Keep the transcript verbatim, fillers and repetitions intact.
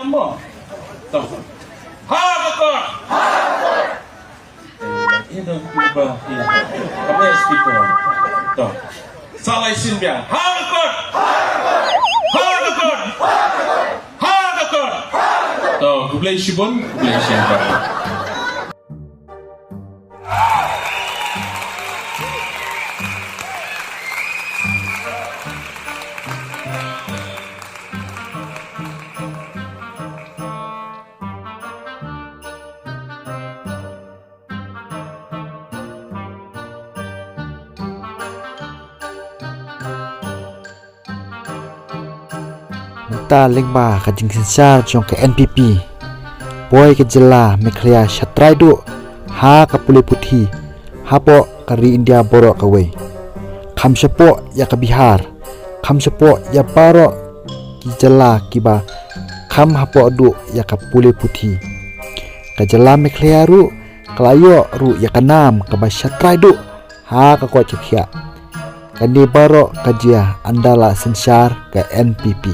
Mo. To. Ha ka kot. Ha ka kot. Eh, eh, to, eh, eh, kami speaker. To. Sa lai sien biang. Ha ka kot. Ha ka kot. Ha ka kot. To, khublei shibun, khublei shibun. Mynta lyngba ka jingsynshar jong ka N P P, poi ka jylla Meghalaya sha trai duh ha ka pule puthi hapoh ka ri India baroh kawei. Kham shapoh ïa ka Bihar, kham shapoh ïa baroh ki jylla kiba kham hapoh duh ïa ka pule puthi. Ka jylla Meghalaya ruh ka la ïoh ruh ïa ka nam kaba sha trai duh ha ka koit ka khiah. Kane baroh ka jia ynda la synshar ka N P P.